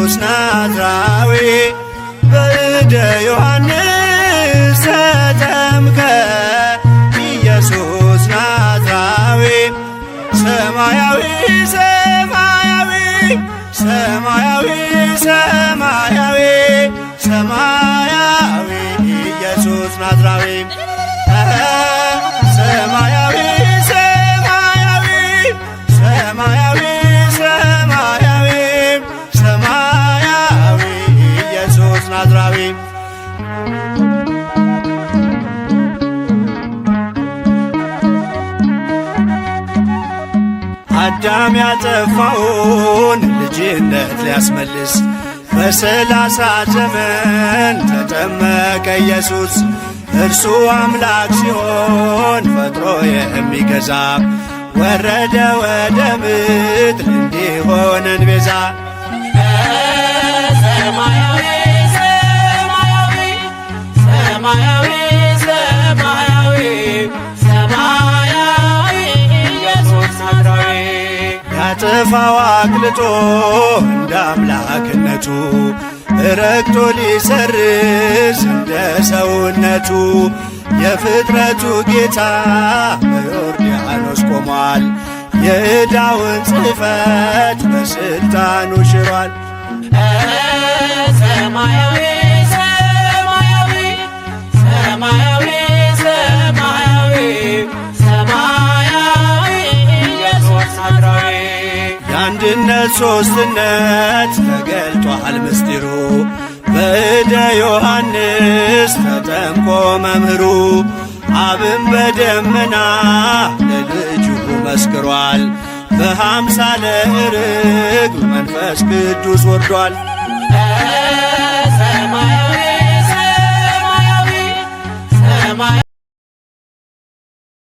ኢየሱስ ናዝራዊ በእደ ዮሐንስ ተጠምቀ ኢየሱስ ናዝራዊ ሰማያዊ ሰማያዊ ሰማያዊ ሰማያዊ ሰማያዊ ኢየሱስ ናዝራዊ ሰማያዊ ሰማያዊ ሰማያዊ ሰማያዊ ሰማያዊ ኢየሱስ ናዝራዊ። አዳም ያጠፋውን ልጅነት ሊያስመልስ በ30 ዘመን ተጠመቀ ኢየሱስ። እርሱ አምላክ ሲሆን ፈጥሮ የሚገዛ ወረደ ወደ ምድር እንዲሆነን ቤዛ። ሰማያዊ ሰማያዊ ሰማያዊ ሰማያዊ ሰማያዊ ኢየሱስ ናዝራዊ። ያጠፋው አቅልጦ እንደ አምላክነቱ ረግጦ ሊሰርዝ እንደ ሰውነቱ የፍጥረቱ ጌታ በዮርዳኖስ ቆሟል። የዕዳውን ጽሕፈት በሥልጣኑ ሽሯል። ሰማያዊ ሰማያዊ ሰማያዊ ሰማያዊ ሰማያዊ ኢየሱስ ናዝራዊ። የአንድነት ሦስትነት ተገልጧል ምስጢሩ በእደ ዮሐንስ ተጠምቆ መምህሩ አብን በደመና ለልጁ መስክሯል። በሃምሳለ ርግብ መንፈስ ቅዱስ ወርዷል።